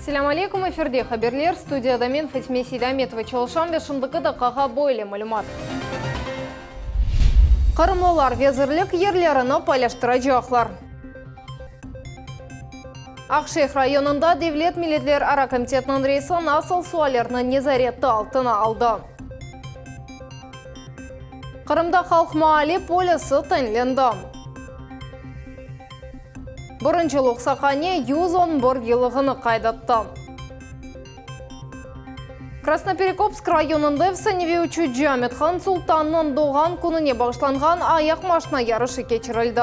Selâm aleyküm, efirde haberler, studiyada men Fatime Seydametova çalışam ve şimdiki daqqağa böyle malümat. Qırımlılar vezirlik yerlerini paylaştıracaqlar. Aqşeyh rayonında Devlet milletlerara komitetiniñ reisi nasıl suallerni nezareti altına aldı? Qırımda halq maali polisi tayinlendi. Birinci loqsahane 111 yıllığını qayd etti. Krasnoperekopsk rayonında efsaneviy uçucı Amethan Sultannıñ doğğan kününe bağışlanğan ayaqmaşina yarışı keçirildi.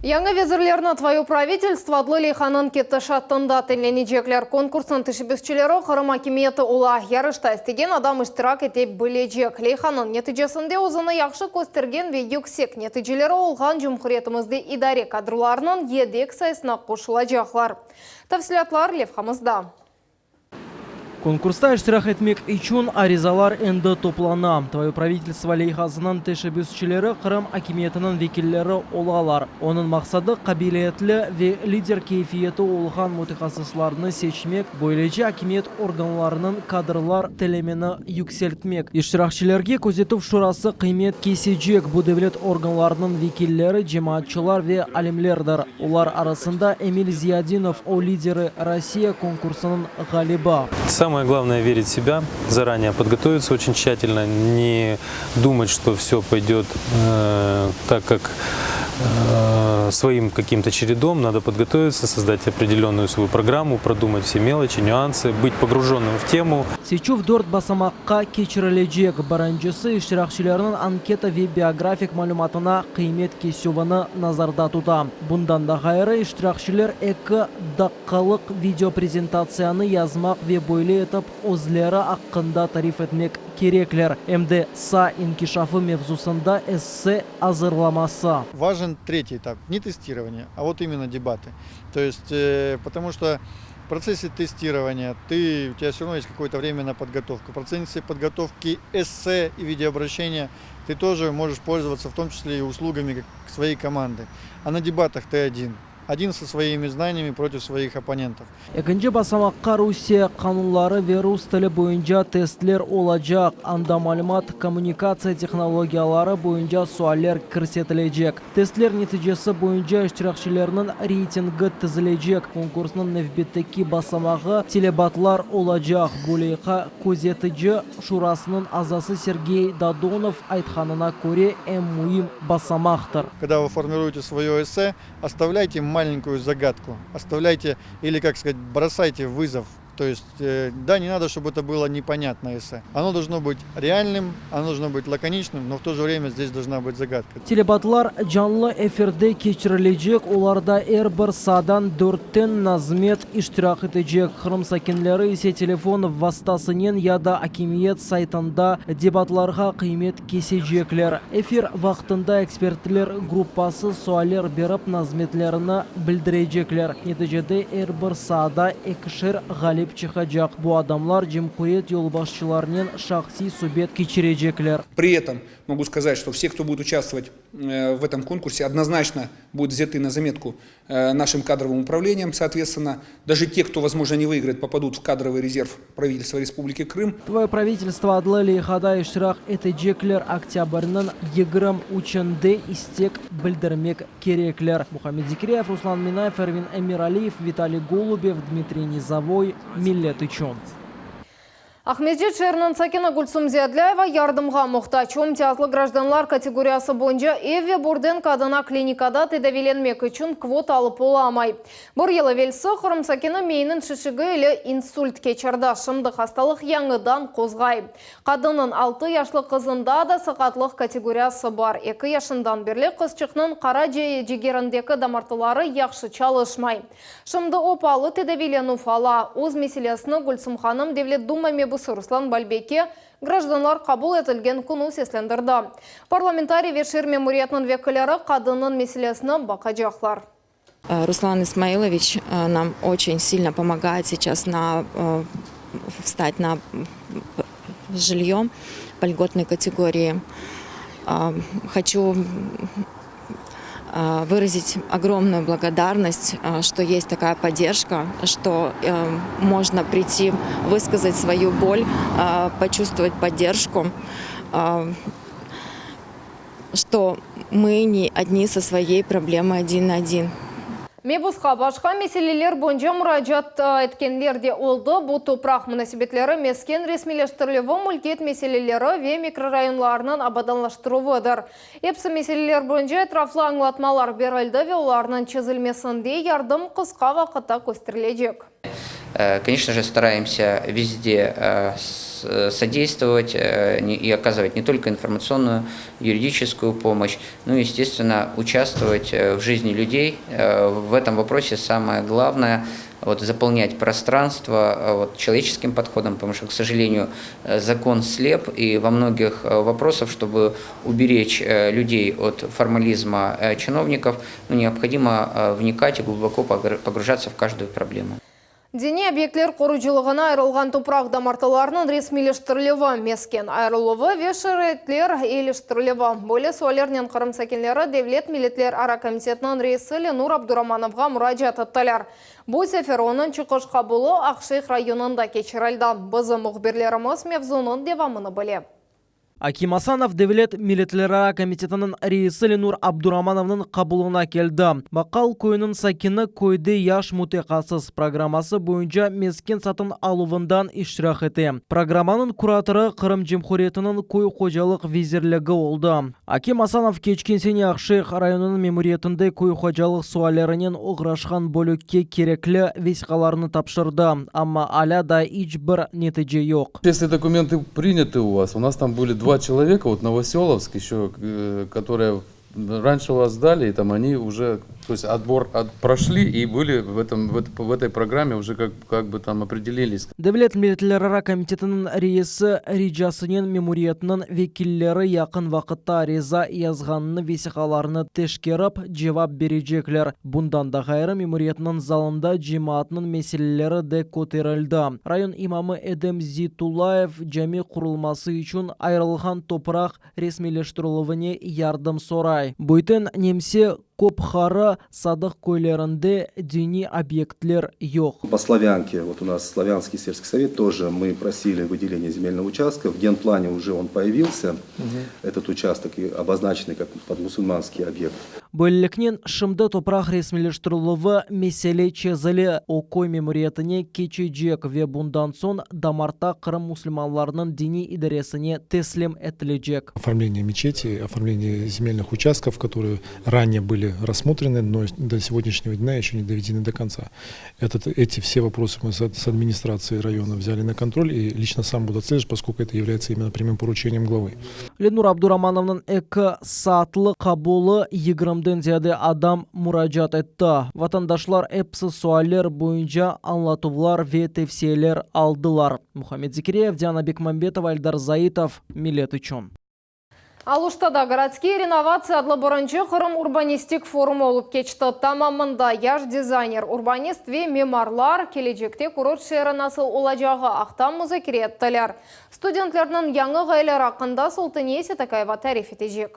Yañı vezirlerni Tvoyo pravitelstvo adlı leyhanıñ ketişatında tayinlenecekler. Konkursnıñ teşebbüsçileri Qırım akimiyeti ola. Yarışta istegen adam iştirak ete bilecek. Leyhanıñ neticesinde özüni yahşı köstergen ve yüksek neticeleri olğan cumhuriyetimizde idare kadrolarınıñ yedek sayısına qoşulacaqlar. Tafsilâtlar levhamızda. Konkursta iştirak etmek içün arizalar endi toplana. Tvoyo pravitelstvo leyhasınıñ teşebbüsçileri Qırım akimiyetiniñ vekilleri olalar. Onıñ maqsadı, qabiliyetli ve lider keyfiyeti olğan mütehassıslarnı seçmek, böylece akimiyet organlarınıñ kadrlar telimini yükseltmek. İştirakçilerge Közetüv şurası qıymet kesecek, bu devlet organlarınıñ vekilleri, cemaatçılar ve alimlerdir. Olar arasında Emil Ziyadinov, o Liderı Rossiya konkursınıñ ğalibi. Samoye glavnoye verit v sebâ, zaranее podgotovitsâ oçen tşçatelno, ne dumat, çto vsё poydet tak, kak svoim kakim-to çeredom, nado podgotovitsâ, sozdat opredelönnuyu svoyu programmu, produmat vse meloçi, nüansı, bıt pogrujönnym v temu. Seçüv dört basamaqqa keçirilecek. Birincisi, iştirakçilerniñ anketa ve biografik malümatına qıymet kesüvini nazarda tuta. Bundan da ğayrı, iştirakçiler eki daqqalıq video prezentatsiyanı yazmaq ve böyle etip özleri aqqında tarif etmek kerekler, em de saa inkişafı mevzusında esse azırlaması. Vajen tretiy etap, ne testirovaniye, a vot imенно debatı. To est, potomu çto v protsesse testirovaniya ty, u tebâ vse ravno est kakoy-to vremâ na podgotovku. V protsesse podgotovki esse i videoobratşeniya Ты тоже можешь пользоваться в том числе и услугами своей команды. А на дебатах ты один. Один со своими знаниями против своих оппонентов. Ekinci basamaqqa Rusiye qanunları ve rus tili boyunca testler olacaq, anda malümat-kommunikatsiya tehnologiyaları boyunca sualler kirsetilecek. Testler neticesi boyunca iştirakçilerniñ reytingi tizilecek. Konkursnıñ nevbetteki basamağı telebatlar olacaq. Bu leyha közetici Şurasınıñ azası Sergey Dodonov aytqanına köre, eñ müim basamaqtır. Kogda vı formiruete svoyo esse, ostavlyayte malenkuyu zagadku, ostavlyayte ili, kak skazat, brosayte vızov, to est, da, ne nado, ştob eto bylo neponâtno esse, ono dolžno bıt realnym, ono dolžno bıt lakoniçnym, no v to je vremâ zdes dolžna bıt zagadka. Telebatlar canlı efirde keçirilecek, olarda er bir saadan dörtten nazmet iştirak etecek. Qırım sakinleri ise telefon vastasınen ya da akimiyet saytında debatlarğa qıymet kesecekler. Efir vaqtında ekspertler gruppası sualler berip, nazmetlerini bildirecekler. Neticede er bir saada ekişer ğalip çıqacaq. Bu adamlar cumhuriyet yolbaşçılarınen şahsiy subet keçirecekler. Pri etom mogu skazat, çto vse, kto budut uçastvovat v etom konkurse, odnoznaçno budut vzâtı na zametku našim kadrovım upravleniем, sootvetственно, даже te, kto, vozmojno, ne vıigrает, popadut v kadrovıy rezerv pravitelstva Respubliki Krım. Tvoye pravitelstvo adlı leyhada iştirak etecekler oktâbrniñ 23-nde istek bildirmek kerekler. Muhammed Zekiryayev, Ruslan Minayev, Ervin Emiraliyev, Vitaliy Golubev, Dmitriy Nizovoy, Millet içün. Aqmescit şeeriniñ sakini Gülsum Ziyadlâyeva yardımğa muhtac. O, imtiyazlı grajdanlar kategoriyası boyunca ev ve Burdenko adına klinikada tedaviylenmek içün kvota alıp olamay. Bir yıl evelsi Qırım sakini meyiniñ şişigi ile insult keçirdi. Şimdi hastalıq yañıdan qozğay. Qadınnıñ altı yaşlı qızında da saqatlıq kategoriyası bar. Eki yaşından berli qızçıqnıñ qara cigerindeki damartıları yahşı çalışmay. Şimdi o paalı tedaviylenüv ala. Öz meselesini Gülsum hanım Devlet Duma mebusı Ruslan Balbekke grajdanlar qabul etilgen künü seslendirdi. Parlamentariy ve şeer memuriyetiniñ vekilleri qadınnıñ meselesini baqacaqlar. Ruslan İsmailoviç nam oçen silno pomogayet seyças na vstat na jilyo po lgotnoy kategoriyi. Hoçu. Выразить огромную благодарность, что есть такая поддержка, что можно прийти, высказать свою боль, почувствовать поддержку, что мы не одни со своей проблемой один на один. Mebusqa başqa meseleler boyunca muracaat etkenler de oldı. Bu topraq munasebetleri, mesken resmiyleştirilüvi, mülkiyet meseleleri ve mikrorayonlarnıñ abadanlaştıruvıdır. Episi meseleler boyunca etraflı añlatmalar berildi ve olarnıñ çezilmesinde yardım qısqa vaqıtta kösterilecek. Конечно же, стараемся везде содействовать и оказывать не только информационную, юридическую помощь, но и, естественно, участвовать в жизни людей. В этом вопросе самое главное вот, заполнять пространство вот, человеческим подходом, потому что, к сожалению, закон слеп, и во многих вопросах, чтобы уберечь людей от формализма чиновников, ну, необходимо вникать и глубоко погружаться в каждую проблему. Diniy obyektler qurucılığına ayırılğan topraq damartılarınıñ resmiyleştirilüvi, mesken ayırıluvı ve şaraitler eyiliştirilüvi. Böyle suallernen Qırım sakinleri Devlet milletlerara komitetiniñ reisi Lenur Abduramanovğa muracaat ettiler. Bu sefer onıñ çıqış qabulı Aqşeyh rayonında keçirildi. Bizim mühbirlerimiz mevzunıñ devamını bile. Akim Asanov Devlet milletlerara komitetiniñ reisi Lenur Abduramanovnıñ qabulına keldi. Baqqal köyüniñ sakini köyde yaş mütehassıs programması boyunca mesken satın aluvından iştirak ete. Programmanıñ kuratorı Qırım Cumhuriyetiniñ Köy hocalıq vezirligi oldı. Akim Asanov keçken sene Aqşeyh rayonınıñ memuriyetinde köy hocalıq suallerinen oğraşqan bölükke kerekli vesiqalarnı tapşırdı, amma alâ daa iç bir netice yoq. Если документы приняты у вас, у нас там были два человека, вот Новоселовск еще, которые раньше вас сдали, и там они уже, то есть отбор прошли и были в, этом, в, в этой программе уже как, как бы там определились. Devlet milletlerara komitetiniñ reisi ricasınen memuriyetniñ vekilleri yaqın vaqıtta ariza yazğannı vesiqalarını teşkerip, cevap berecekler. Bundan da ğayrı, memuriyetniñ zalında cemaatnıñ meseleleri de köterildi. Rayon imamı Edem Zeytullayev cami qurulması içün ayırılğan topraq resmiyleştirilüvine yardım soray. Büyten Nemse, Köpharı, Sadıq köylerinde diniy obyektler yoq. По Славянке, вот у нас Славянский сельский совет тоже, мы просили выделение земельного участка. В генплане уже он появился, этот участок, и обозначенный как под мусульманский объект. Böyleliknen, şimdi topraq resmiyleştirilüvi mesele çezile, o köy memuriyetine keçecek ve bundan soñ damarta Qırım musulmanlarınıñ diniy idaresine teslim etilecek. Оформление мечети, оформление земельных участков, которые ранее были рассмотрены, но до сегодняшнего дня еще не доведены до конца. Этот, эти все вопросы мы с администрацией района взяли на контроль и лично сам буду отслеживать, поскольку это является именно прямым поручением главы. Lenur Abduramanovnıñ eki saatlı qabulı 20-den ziyade adam muracaat etti. Vatandaşlar episi sualler boyunca añlatuvlar ve tevsiyeler aldılar. Muhammed Zikriyev, Diana Bekmambetova, Eldar Zaitov, Millet içün. Aluştada Городские реновации adlı birinci Qırım urbanistik forumı olıp keçti. Tamamında yaş dizayner, urbanist ve mimarlar kelecekte kurort şeeri nasıl olacağı aqta muzakere ettiler. Studentlerniñ yañı ğayeleri aqqında Sultaniye Setakayeva tarif etecek.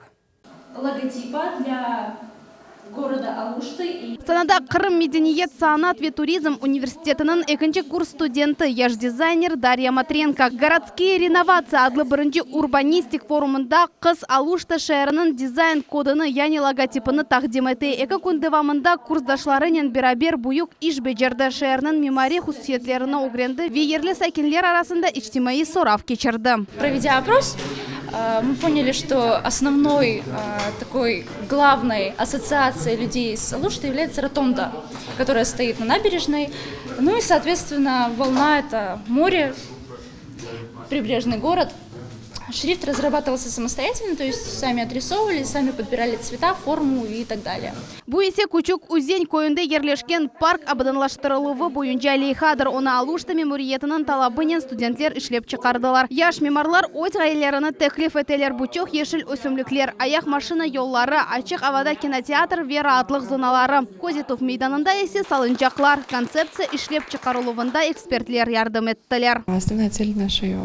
Логотипа для города Алушты. И Sanada Qırım medeniyet, sanat ve turizm universitetiniñ ekinci kurs studenti, yaş dizayner Darya Matrenko. Городские реновации adlı birinci urbanistik forumında qız Aluşta şeeriniñ dizayn kodunı, yani logotipini taqdim ete. Eki kün devamında kursdaşlarınen beraber büyük iş becerdi. Şeerniñ mimariy hususiyetlerini ögrendi ve yerli sakinler arasında içtimaiy sorav keçirdi. Проведя опрос, мы поняли, что основной такой главной ассоциацией людей с Алуштой является ротонда, которая стоит на набережной. Ну и, соответственно, волна – это море, прибрежный город. Шрифт разрабатывался самостоятельно, то есть сами отрисовывали, сами подбирали цвета, форму и так далее. Bu ise Küçük Üzen köyünde yerleşken park abadanlaştırıluvı boyunca leyhadır. Onı Aluşta memuriyetiniñ talabınen studentler işlep çıqardılar. Yaş mimarlar öz ğayelerini teklif eteler. Bu çoq yeşil ösümlikler, ayaq maşina yolları, açıq avada kinoteatr ve raatlıq zonaları. Közetüv meydanında ise salıncaqlar. Kontseptsiya işlep çıqarıluvında ekspertler yardım ettiler. Основная цель нашей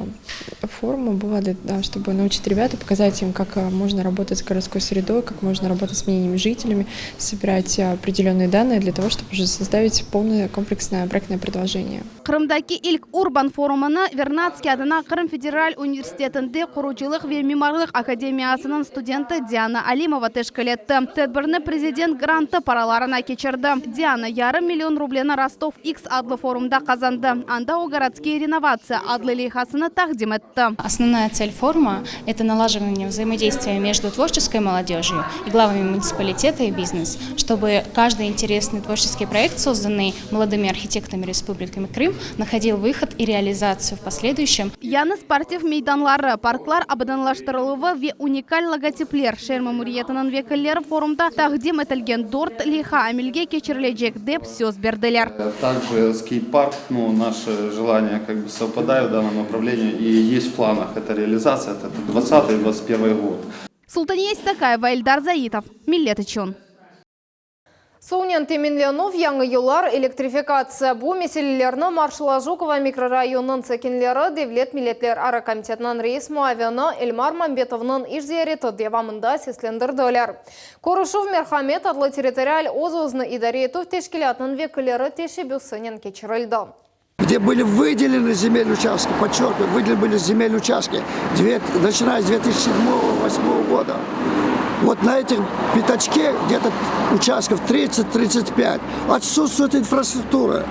форума была для, да, чтобы научить ребят и показать им, как можно работать с городской средой, как можно работать с мнениями жителями, собирать определенные данные для того, чтобы уже составить полное комплексное проектное предложение. Qırımdaki ilk Urban forumını Vernadskiy adına Qırım federal universitetinde Qurucılıq ve mimarlıq akademiyasınıñ studenti Diana Alimova teşkil etti. Tedbirni prezident grantı paralarına keçirdi. Diana yarım million rubleni Rostov X adlı forumda qazandı. Anda o Gorodskiye renovatsiya adlı leyhasını taqdim etti. Основная цель форума – это налаживание взаимодействия между творческой молодежью и главами муниципалитета и бизнес, чтобы каждый интересный творческий проект, созданный молодыми архитектами Республики Крым, находил выход и реализацию в последующем. Yañı sportiv meydanları, parklar abadanlaştırıluvı ve unikal logotipler şeer memuriyetiniñ vekilleri forumda taqdim etilgen dört leyha amelge keçirilecek, dep söz berdiler. Также скейт-парк, ну, наше желание как бы совпадает в данном направлении и есть в планах эта реализация, это 20-21 год. Sultaniye Stakayeva, Eldar Zaitov, Millet içün. Suvnen teminlenüv, yañı yollar, elektrifikatsiya. Bu meselelerni Marşala Jukova mikrorayonınıñ sakinleri Devlet milletlerara komitetiniñ reis muavini Elmar Mambetovnıñ iş ziyareti devamında seslendirdiler. Körüşüv Merhamet adlı territorial öz-özüni idare etüv teşkilâtınıñ vekilleri teşebbüsinen keçirildi. Где были выделены земельные участки, подчеркиваю, выделены были земельные участки, начиная с 2007-2008 года. Вот на этих пятачке где-то участков 30-35 отсутствует инфраструктура.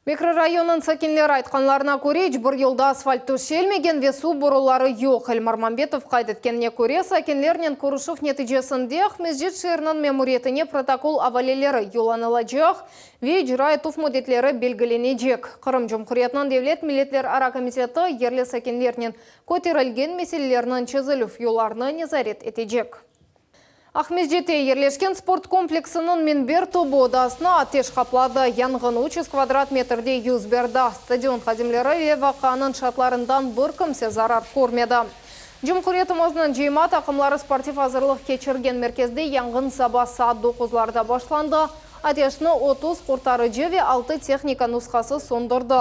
Mikrorayonnıñ sakinleri aytqanlarına köre, iç bir yolda asfalt töşelmegen ve suv boruları yoq. Elmar Mambetov qayd etkenine köre, sakinlernen körüşüv neticesinde Aqmescit şeeriniñ memuriyetine protokol avaleleri yollanılacaq ve icra etüv müddetleri belgilenecek. Qırım Cumhuriyetiniñ Devlet milletlerara komiteti yerli sakinlernen köterilgen meselelerniñ çezilüv yollarını nezaret etecek. Aqmescitte yerleşken sport kompleksiniñ minber tobu odasını ateş qapladı. Yanğın 300 kvadrat metrde yüz berdi. Stadion hadimleri ve vaqianıñ şaatlarından bir kimse zarar körmedi. Cumhuriyetimizniñ cıyma taqımları sportiv azırlıq keçirgen merkezde yanğın saba saat doquzlarda başlandı. Ateşni 30 qurtarıcı ve altı tehnika nushası söndürdi.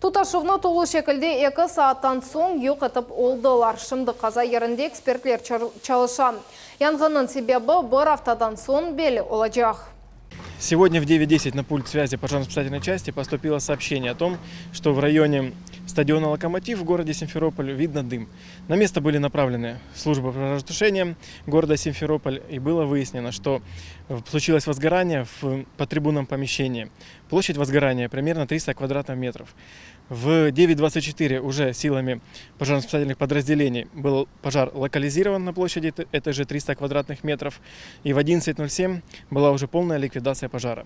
Tutaşuvnı tolu şekilde eki saattan soñ yoq etip oldılar. Şimdi qaza yerinde ekspertler çalışa. Yanğınnıñ sebebi bir aftadan soñ belli olacaq. Сегодня в 9.10 на пульт связи пожарно-спасательной части поступило сообщение о том, что в районе стадиона «Локомотив» в городе Симферополь видно дым. На место были направлены службы пожаротушения города Симферополь, и было выяснено, что случилось возгорание в подтрибунном помещении. Площадь возгорания примерно 300 квадратных метров. В 9.24 уже силами пожарно-спасательных подразделений был пожар локализирован на площади этой же 300 квадратных метров. И в 11.07 была уже полная ликвидация пожара.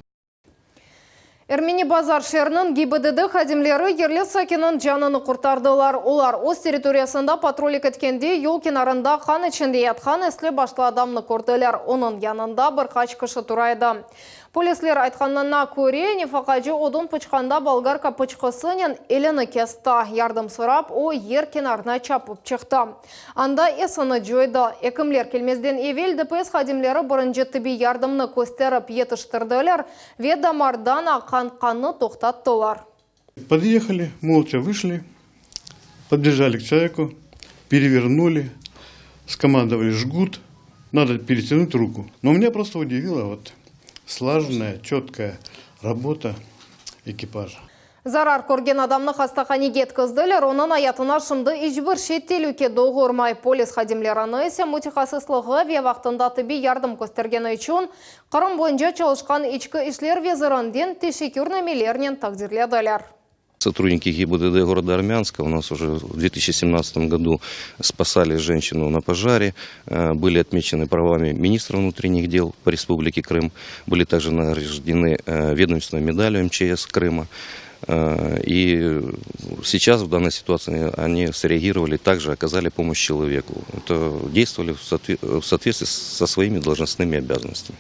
Ermeni Bazar şeeriniñ GİBDD hadimleri yerli sakinniñ canını qurtardılar. Olar öz territoriyasında patrullik etkende yol kenarında qan içinde yatqan esli başlı adamnı kördiler. Onıñ yanında bir qaç kişi tura edi. Polisler aytqanına köre, nefaqacı odun pıçqanda bolgarka pıçqısınen elini kesti. Yardım sorap, o yer kenarına çapıp çıqtı. Anda esini coydı. Ekimler kelmezden evel DPS hadimleri birinci tibbiy yardımnı kösterip yetiştirdiler ve damardan aqqan qannı toqtattılar. Подъехали, молча вышли, подбежали к человеку, перевернули, скомандовали жгут, надо перетянуть руку. Но меня просто удивила вот слаженная, четкая работа экипажа. Zarar körgen adamnı hastahanege yetkizdiler, onıñ ayatına şimdi iç bir şey telüke doğurmay. Polis hadimlerini ise mütehassıslığı ve vaqtında tibbiy yardım köstergeni içün Qırım boyunca çalışqan İçki işler vezirinden teşekkürnamelernen taqdirlediler. Сотрудники ГИБДД города Армянска у нас уже в 2017 году спасали женщину на пожаре, были отмечены правами министра внутренних дел по Республике Крым, были также награждены ведомственной медалью МЧС Крыма. И сейчас в данной ситуации они среагировали, также оказали помощь человеку. Это действовали в соответствии со своими должностными обязанностями.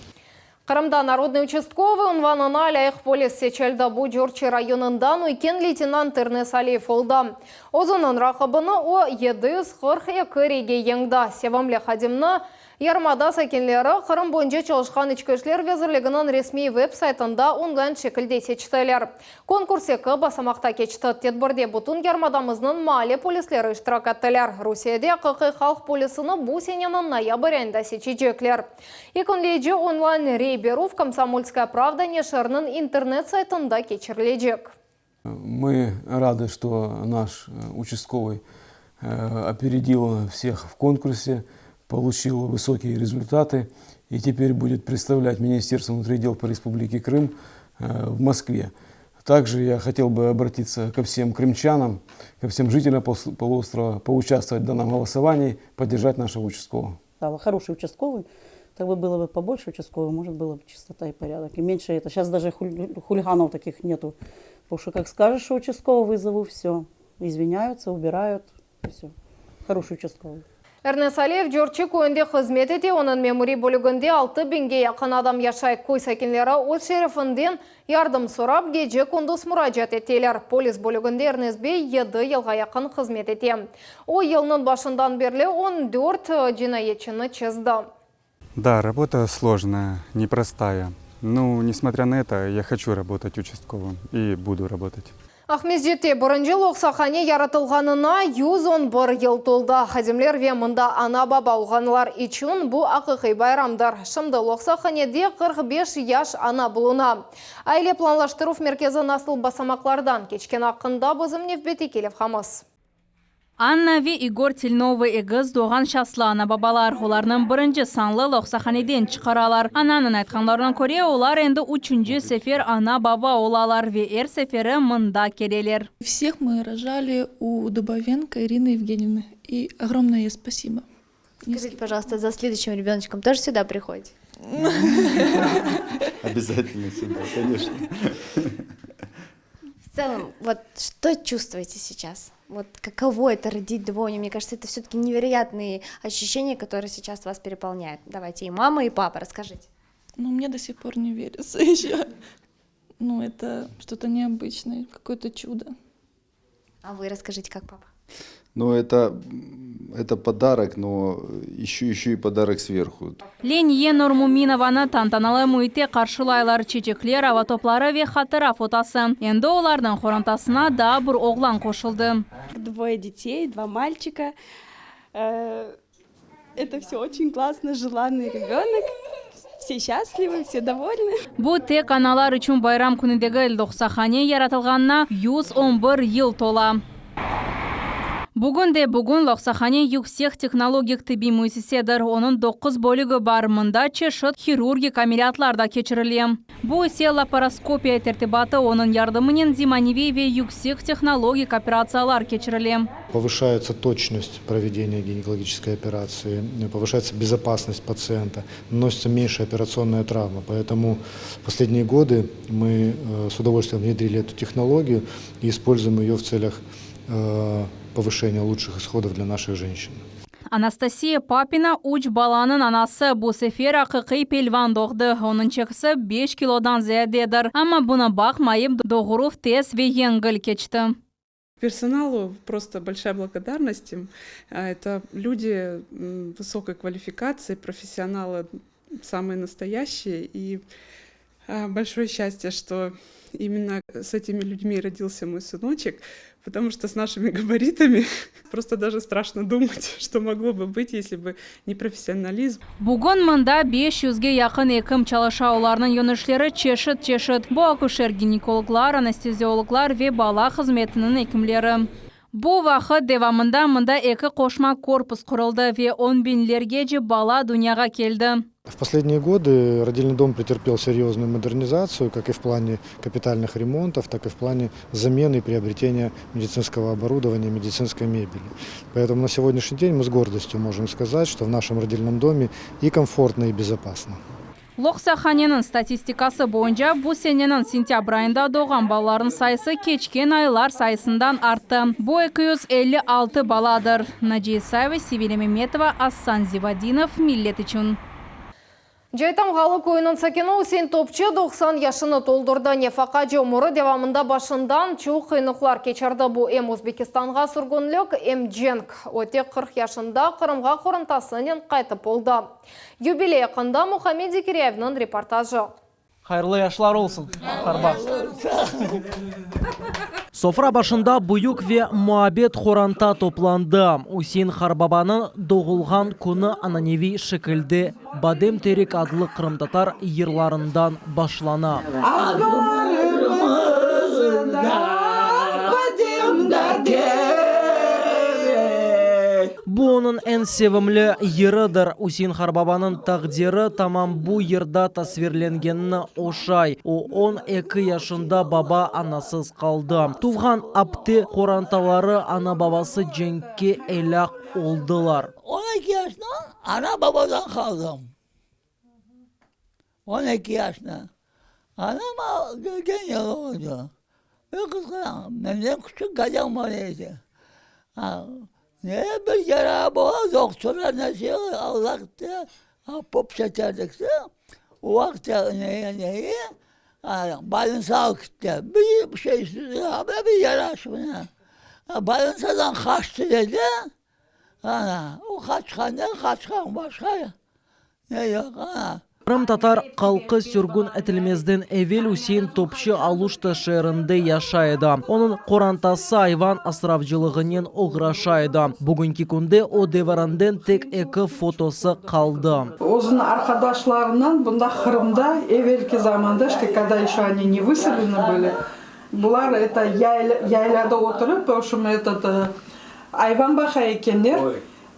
Qırımda Народный участковый unvanına lâyıq polis seçildi. Bu Curçı rayonından üyken leytenant Ernes Aliyev oldı. Özüniñ raqibini o 742 reyge yeñdi. Sevimli hadimni. Yarımada sakinleri Qırım boyunca çalışqan İçki işler vezirliginiñ resmiy web-saytında onlayn şekilde seçtiler. Konkurs eki basamaqta keçti. Tedbirde bütün yarımadamıznıñ maale polisleri iştirak ettiler. Rusiyede aqiqiy halq polisini bu seneniñ noyabr ayında seçecekler. Yekünleyici onlayn rey berüv Komsomolskaya pravda neşiriniñ internet saytında keçirilecek. Мы рады, что наш участковый опередил всех в конкурсе, получил высокие результаты и теперь будет представлять Министерство внутренних дел по Республике Крым в Москве. Также я хотел бы обратиться ко всем крымчанам, ко всем жителям полуострова, поучаствовать в данном голосовании, поддержать нашего участкового. Хороший участковый, так бы было бы побольше участковых, может, было бы чистота и порядок. И меньше это. Сейчас даже хулиганов таких нету. Потому что как скажешь, что участкового вызову, все. Извиняются, убирают, и все. Хороший участковый. Эрнес Алиев Cörçi köyünde hızmet ete, onıñ memuriy bölüginde 6000ge yaqın adam yaşay. Köy sakinleri öz şerifinden yardım sorap, gece-kündüz muracaat eteler. Polis bölüginde Ernes bey yedi yılğa yaqın hızmet ete. O, yılnıñ başından berli 14 cinayetçini çezdi. Да, работа сложная, непростая. Но, несмотря на это, я хочу работать участковым и буду работать. Aqmescitte birinci loqsahane yaratılğanına 111 yıl toldı. Hadimler ve mında ana-baba olğanlar içün bu aqiqiy bayramdır. Şimdi loqsahanede 45 yaş ana buluna. Aile planlaştıruv merkezi nasıl basamaqlardan keçkeni aqqında bizim nevbetteki levhamız. Anna ve İgor Tilnovı egiz doğğan şanslı ana-babalar. Olarnıñ birinci sanlı loqsahaneden çıqaralar. Ananıñ aytqanlarına köre, olar endi üçünci sefer ana-baba olalar ve er seferi mında keleler. Всех мы рожали у Дубовенко Ирины Евгеньевны. И огромное ей спасибо. Скажите, пожалуйста, за следующим ребеночком тоже сюда приходите? Обязательно сюда, конечно. В целом, вот что чувствуете сейчас? Вот каково это родить двойню? Мне кажется, это все-таки невероятные ощущения, которые сейчас вас переполняют. Давайте и мама, и папа, расскажите. Ну, мне до сих пор не верится еще. Ну, это что-то необычное, какое-то чудо. А вы расскажите, как папа? Ну, это, это подарок, но еще, еще и подарок сверху. Leniye Nurmuminovanı tantanalı müitte qarşılaylar çeçekler, ava topları ve hatıra fotosı. Endi olarnıñ qorantasına daa bir oğlan qoşuldı. Двое детей, два мальчика. Это все очень классно, желанный ребенок. Все счастливы, все довольны. Bu tek analar içün bayram künü degil, loqsahane yaratılğanına 111 yıl tola. Bugün de bugün loqsahane yüksek tehnologik tibbiy müessisedir. Onıñ 9 bölügi bar. Mında çeşit hirurgik ameliyatlar da keçirile. Bu ise laparoskopiya tertibatı onıñ yardımınen zemaneviy ve yüksek tehnologik operatsiyalar keçirile. Повышается точность проведения гинекологической операции, повышается безопасность пациента, наносится меньше операционная травма. Поэтому в последние годы мы с удовольствием внедрили эту технологию и используем ее в целях повышения лучших исходов для наших женщин. Анастасия Папина üç balanıñ anası bu sefer aqiqiy pelvan doğdı. Onıñ çekisi 5 kilodan ziyadedir. Amma buña baqmayıp doğuruv tez ve yengil keçti. Персоналу просто большая благодарность им. Это люди высокой квалификации, профессионалы самые настоящие. И большое счастье, что именно с этими людьми родился мой сыночек, потому что с нашими габаритами просто даже страшно думать, что могло бы быть, если бы не профессионализм. Bugün mında 500ge yaqın ekim çalışa olarnıñ yönelişleri çeşit çeşit. Bu akuşer ginekologlar, anesteziologlar ve bala hızmetiniñ ekimleri. Bu vaqıt devamında mında eki qoşma korpus quruldı ve on biñlerce bala dünyağa keldi. В последние годы родильный дом претерпел серьезную модернизацию, как и в плане капитальных ремонтов, так и в плане замены и приобретения медицинского оборудования, медицинской мебели. Поэтому на сегодняшний день мы с гордостью можем сказать, что в нашем родильном доме и комфортно, и безопасно. Loqsahaneniñ statistikası boyunca bu seneniñ sentâbr ayında doğğan balalarnıñ sayısı keçken aylar sayısından arttı. Bu 256 baladır. Naciye Sayeva, Sevilya Memetova, Asan Zivadinov, Millet içün. Caytamğalı köyüniñ sakini Üsein Topçı 90 yaşını toldurdı. Nefaqacı ömüri devamında başından çoq qıyınlıqlar keçirdi. Bu em Özbekistanğa sürgünlik, em cenk. O tek 40 yaşında Qırımğa qorantasınen qaytıp oldı. Yubiley aqqında Muhammed Zekiryayevniñ reportajı. Hayırlı yaşlar olsun, qarba. Sofra başında büyük ve muabbet qoranta toplandı. Üsein qarbabanıñ doğulğan künü ananeviy şekilde Badem terek adlı qırımtatar yırlarından başlana. Azbarımızda badem da terek. Bu onıñ eñ sevimli yırıdır. Üsein qarbabanıñ taqdiri tamam bu yırda tasvirlengenine oşay. O, 12 yaşında baba-anasız qaldı. Tuvğan apte qorantaları, ana-babası cenkke elâk oldılar. 12 yaşında ana-babadan qaldım. 12 yaşında. Anam kelgen yeri oldı. Bir qız menden küçük kadem bar edi. Ne bir yara bola, doktorlar ne şey, Allah pop çekerdik de, o vaqıt neye neye, больница gitti. Bir şey, bir yara şuna. Больницадан qaçtı dedi. Ana, o qaçqanda qaçqan başqa ne yoq, ana. Qırımtatar halqı sürgün etilmezden evel Üsein Topçı Aluşta şeerinde yaşay edi. Onıñ qorantası ayvan asravcılığınen oğraşa edi. Bugünki künde o devirinden tek eki fotosı qaldı. Özüniñ arqadaşlarınan bunda Qırımda evelki zamanda, işte, kogda еще oni ne vyseleny byli, Bular, eto, yaylâda oturıp, v obşem, etot, ayvan baqa ekenler,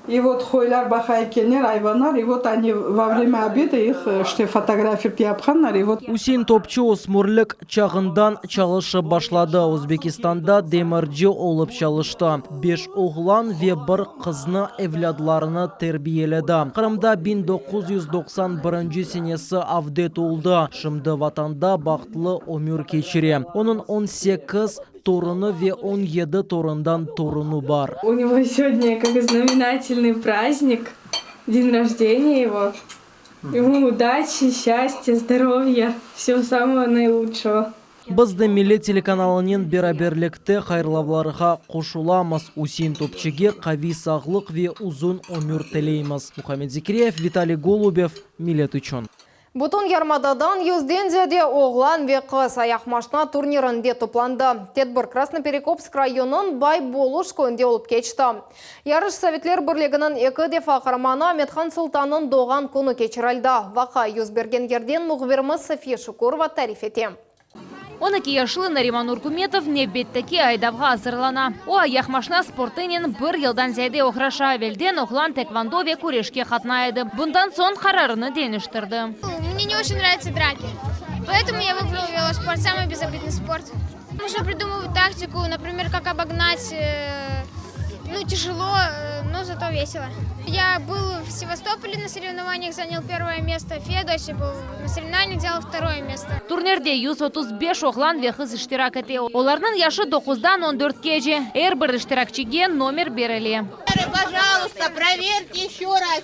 i vot, qoylar baqa ekenler, ayvanlar, i vot, oni vo vremâ obeda ih, işte, fotografirt yapqanlar, i vot. Üsein Topçu ösmürlik çağından çalışıp başladı, Özbekistanda demirci olıp çalıştı. Beş oğlan ve bir qıznı, evlâdlarını terbiyeledi. Qırımda 1991 senesi avdet oldı. Şimdi Vatanda bahtlı ömür keçire. Onıñ 18 torunı ve 17 torundan torunu bar. У него сегодня как знаменательный праздник, день рождения его. Ему удачи, счастья, здоровья, всего самого наилучшего. Biz de Millet telekanalınen beraberlikte hayırlavlarğa qoşulamız, Üsein Topçige qaviy sağlıq ve uzun ömür tileymiz. Muhammed Zekiryayev, Vitaliy Golubev, Millet içün. Bütün yarımadadan yüzden ziyade oğlan ve qız ayaqmaşna turnirinde toplandı. Tedbir Krasnoperekopsk rayonınıñ Bay Boluş köyünde olıp keçti. Yarış Sovetler Birliginiñ eki defa qaramanı Amethan Sultannıñ doğğan künü keçirildi. Vaqia yüz bergen yerden mühbirimiz Safiye Şukurova tarif ete. 12 yaşlı Nariman Urkumetov nevbetteki aydavğa azırlana. O, ayaqmaşna sportınen bir yıldan ziyade oğraşa. Evelden oğlan taekvondo ve küreşke qatnay edi. Bundan soñ qararını deñiştirdi. Mne не очень нравятся драки, поэтому я выбрал велоспорт, самый безобидный спорт. Нужно придумывать тактику, например, как обогнать, ну, тяжело, но зато весело. Я был в Севастополе на соревнованиях, занял первое место, в Феодосии был на соревнованиях, взял второе место. Turnirde 135 oğlan ve qız iştirak ete. Olarnıñ yaşı doquzdan 14kece. Er bir iştirakçige nomer berile. Пожалуйста, проверьте еще раз,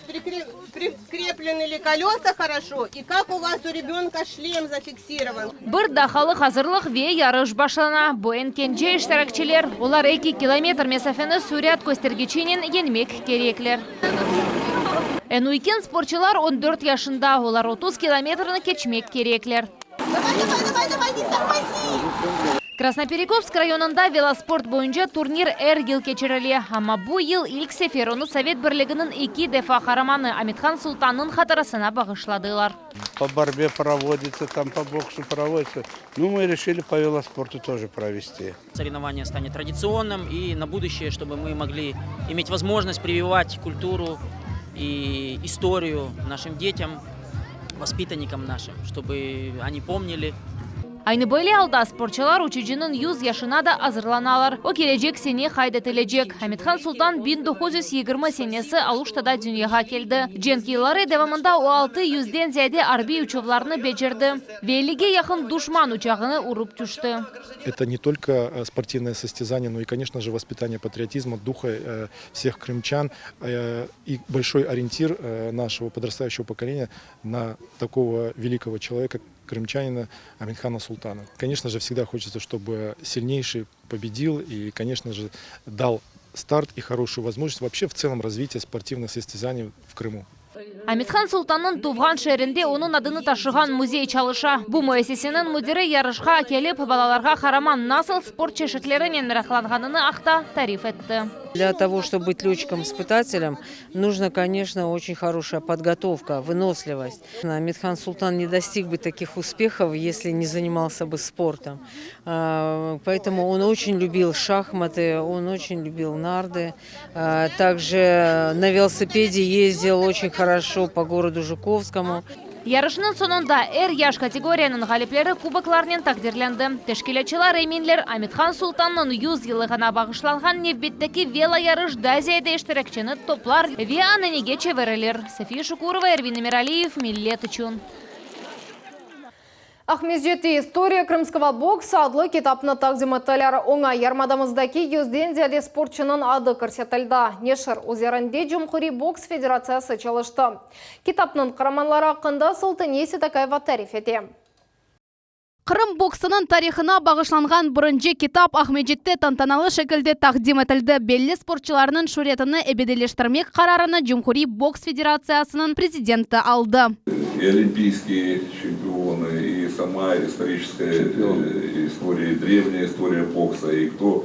прикреплены ли колеса хорошо и как у вас у ребенка шлем зафиксирован. Bir daqqalıq azırlıq ve yarış başlana. Bu eñ kence iştirakçiler. Olar 2 kilometr mesafeni sürat köstergiçinen yeñmek kerekler. Eñ üyken sportçılar 14 yaşında. Olar 30 kilometrni keçmek kerekler. Давай, давай, давай, давай, не тормози! Krasnoperekopsk rayonında velosport boyunca turnir er yıl keçirile. Amma bu yıl ilk sefer onı Sovet Birliginiñ eki defa qaramanı Amethan Sultannıñ hatırasına bağışladılar. По борьбе проводится, там по боксу проводится. Ну, мы решили по велоспорту тоже провести. Соревнование станет традиционным и на будущее, чтобы мы могли иметь возможность прививать культуру и историю нашим детям, воспитанникам нашим, чтобы они помнили. Aynı böyle alda sportçılar uçucınıñ 100 yaşına da azırlanalar. O, kelecek sene qayd etilecek. Amethan Sultan 1920 senesi Aluştada dünyağa keldi. Cenk yılları devamında o altı yüzden ziyade arbiy uçuvlarnı becerdi ve ellige yaqın duşman uçağını urıp tüşti. Это не только спортивное состязание, но и, конечно же, воспитание патриотизма, духа всех крымчан и большой ориентир нашего подрастающего поколения на такого великого человека, крымчанина Амет-Хана Султана. Конечно же, всегда хочется, чтобы сильнейший победил и, конечно же, дал старт и хорошую возможность вообще в целом развития спортивных состязаний в Крыму. Amethan Sultannıñ tuvğan şeerinde onıñ adını taşığan müzey çalışa. Bu müessiseniñ müdiri yarışqa kelip, balalarğa qaraman nasıl sport çeşitlerinen meraqlanğanını aqta tarif etti. Для того, чтобы быть летчиком-испытателем, нужно, конечно, очень хорошая подготовка, выносливость. Аметхан Султан не достиг бы таких успехов, если не занимался бы спортом. Поэтому он очень любил шахматы, он очень любил нарды. Также на велосипеде ездил очень хорошо по городу Жуковскому. Yarışnıñ soñunda er yaş kategoriyanıñ ğalipleri kuboklarnen taqdirlendi. Teşkilâtçılar eminler, Amethan Sultannıñ 100 yıllığına bağışlanğan nevbetteki veloyarış daa ziyade iştirakçini toplar ve ananege çevirilir. Safiye Şukurova, Ervin Emiraliyev, Millet içün. Aqmescitte İstoriya krımskogo boksa adlı kitapnı taqdim ettiler. Oña yarımadamızdaki yüzden ziyade sportçunıñ adı kirsetildi. Neşir üzerinde Cumhuriy boks federatsiyası çalıştı. Kitapnıñ qaramanları aqqında Sultaniye Seytakayeva tarif ete. Qırım boksınıñ tarihına bağışlanğan birinci kitap Aqmescitte tantanalı şekilde taqdim etildi. Belli sportçılarnıñ şüretini ebediyleştirmek qararını Cumhuriy boks federatsiyasınıñ prezidenti aldı. И олимпийские чемпионы, и сама историческая история, и древняя история бокса, и кто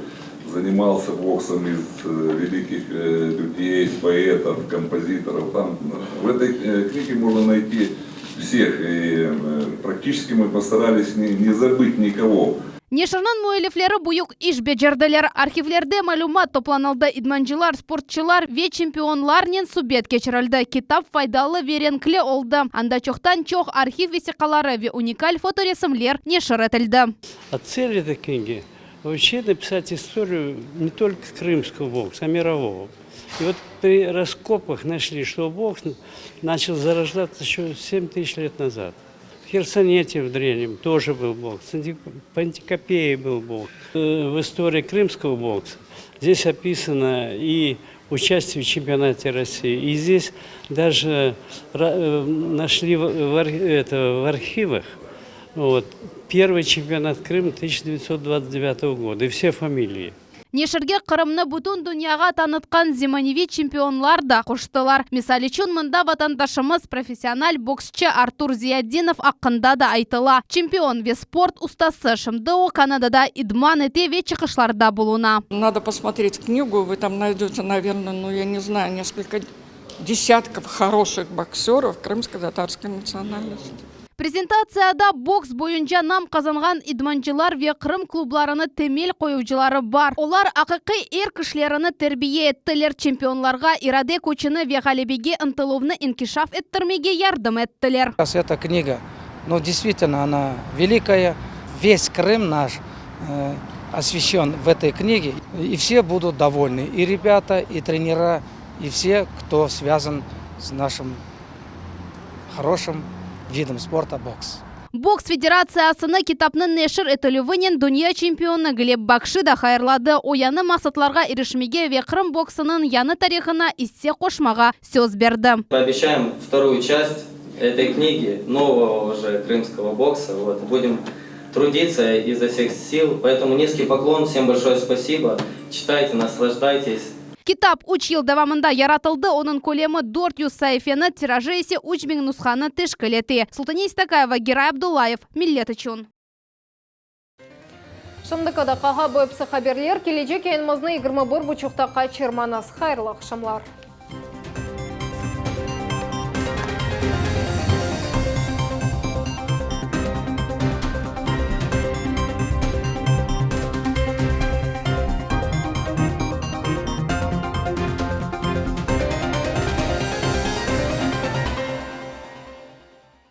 занимался боксом из великих людей, поэтов, композиторов. Там в этой книге можно найти всех. И практически мы постарались не, не забыть никого. Neşirniñ müellifleri büyük iş becerdiler. Arhivlerde malümat toplanıldı, idmancılar, sportçılar ve çempionlarnen subet keçirildi. Kitap faydalı ve renkli oldı. Anda çoqtan-çoq arhiv vesiqaları ve unikal fotoresimler neşir etildi. А цель этой книги вообще написать историю не только крымского бокса, а мирового. И вот при раскопках нашли, что бокс начал зарождаться еще 7 тысяч лет назад. В Херсонете в древнем тоже был бокс, в Пантикопее был бокс. В истории крымского бокса здесь описано и участие в чемпионате России. И здесь даже нашли в, это, в архивах вот, первый чемпионат Крыма 1929 года и все фамилии. Neşirge Qırımnı bütün dünyağa tanıtqan zemaneviy çempionlar da qoştılar. Misal içün, mında vatandaşımız, professional boksçı Artur Ziyadinov aqqında da aytıla. Çempion ve sport ustası, şimdi o Kanadada idman ete ve çıqışlarda buluna. Надо посмотреть книгу, вы там найдете, наверное, ну, я не знаю, несколько десятков хороших боксеров крымско-татарской национальности. Prezentatsiyada boks boyunca nam qazanğan idmancılar ve Qırım klublarını temel qoyucıları bar. Olar aqiqiy er kişilerini terbiye ettiler, çempionlarğa irade küçüni ve ğalebege ıntıluvnı inkişaf ettirmege yardım ettiler. Эта книга, ну, действительно, она великая. Весь Крым наш освещен в этой книге. И все будут довольны. И ребята, и тренера, и все, кто связан с нашим хорошим видом спорта бокс. Boks federatsiyasını kitapnıñ neşir etilüvinen dünya çempionı Gleb Bakşi da hayırladı. O yañı maqsatlarğa irişmege ve Qırım boksınıñ yañı tarihına isse qoşmağa söz berdi. Пообещаем вторую часть этой книги, нового уже крымского бокса. Вот. Будем трудиться изо всех сил. Поэтому низкий поклон, всем большое спасибо. Читайте, наслаждайтесь. Kitap üç yıl devamında yaratıldı. Onıñ kölemi 400 saifeni, tirajı ise 3000 nushanı teşkil ete. Sultaniye Seytakayeva, Giray Abdullayev, Millet içün. Şimdiki daqqağa bu episi haberler. Kelecek yayınımıznı 21.30-da qaçırmañız. Hayırlı aqşamlar.